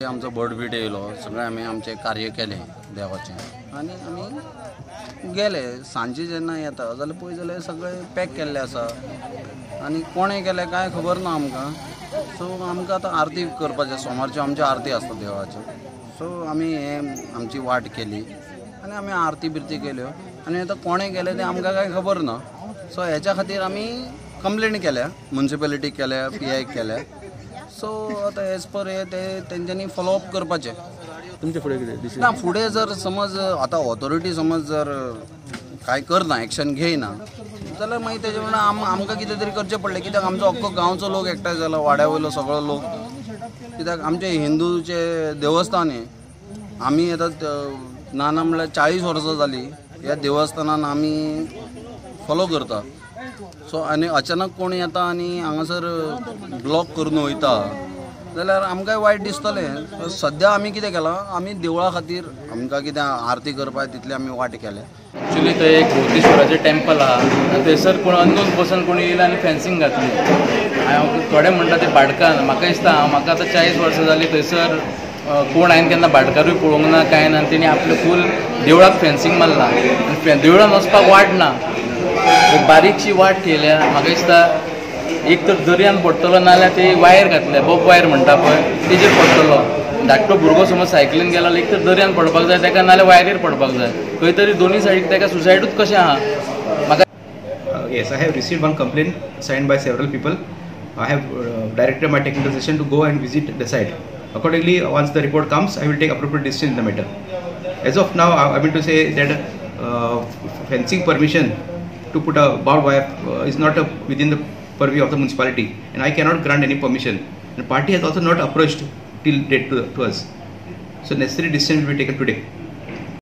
आमचो भट बीट येयलो, सगळें आमी आमचें कार्य केलें देवाचें आनी आमी गेले. सांजे जेन्ना येता जाल्यार पळय जाल्यार सगळें पॅक केल्लें आसा आनी कोणें केलें कांय खबर ना आमकां. सो आमकां आतां आरती करपाचें, सोमारची आमची आरती आसता देवाची. सो आमी हे आमची वाट केली आनी आमी आरती बिरती केल्यो आनी आतां कोणें केलें तें आमकां कांय खबर ना. सो हेच्या खातीर आमी कंप्लेन केल्या, मुन्सिपेलिटीक केल्या, पी आयक केल्या. सो आतां एज पर हे ते तेंच्यांनी फॉलोअप करपाचें. तुमचे फुडें कितें ना, फुडें जर समज आतां ऑथॉरिटी समज जर कांय करना, एक्शन घेयना जाल्यार मागीर तेजे वांगडा आमकां कितें तरी करचें पडलें. कित्याक आमचो अख्खो गांवचो लोक एकठांय जाला, वाड्या वयलो सगळो लोक. कित्याक आमचें हिंदूचें देवस्थान हें, आमी आतां ना ना म्हणल्यार 40 वर्सां जालीं ह्या देवस्थानान आमी फॉलो करता. सो आनी अचानक कोण येता आनी हांगासर ब्लॉक करून वयता जाल्यार आमकांय वायट दिसतलें. सद्या आमी कितें केलां, आमी देवळा खातीर आमकां कितें आरती करपाक तितली आमी वाट केल्या. एक्चुली थंय एक भोवतेश्वराचें टेम्पल आहा आनी थंयसर कोण अननोन पर्सन कोणी येयला आनी फेन्सिंग घातली. हांव थोडे म्हणटा ते भाटकार, म्हाका दिसता म्हाका आतां 40 वर्सां जालीं थंयसर कोण हांवें केन्ना भाटकारूय पळोवंक ना कांय ना. आनी तेणी आपलें फूल देवळाक फेन्सिंग मारलां आनी देवळान वचपाक वाट ना, एक बारीकशी वाट केल्या. म्हाका दिसता एक तर दर्यान पडटलो नाजाल्यार ते वायर घातल्या, बॉब वायर म्हणटा पळय तेजेर पडटलो. धाकटो भुरगो समज सायकलीन गेलो एक तर दर्यान पडपाक जाय ताका, नाजाल्यार वायरीर पडपाक जाय. खंय तरी दोनूय सायडीक ताका सुसायडूच कशें आहा. म्हाका Yes, I have received one complaint signed by several people. I have directed my technical section to go and visit the site. Accordingly, once the report comes, I will take appropriate decision in the matter. As of now, I mean to say that fencing permission to put a barbed wire is not within the purview of the municipality, and I cannot grant any permission. The party has also not approached till date to us. So necessary decision will be taken today.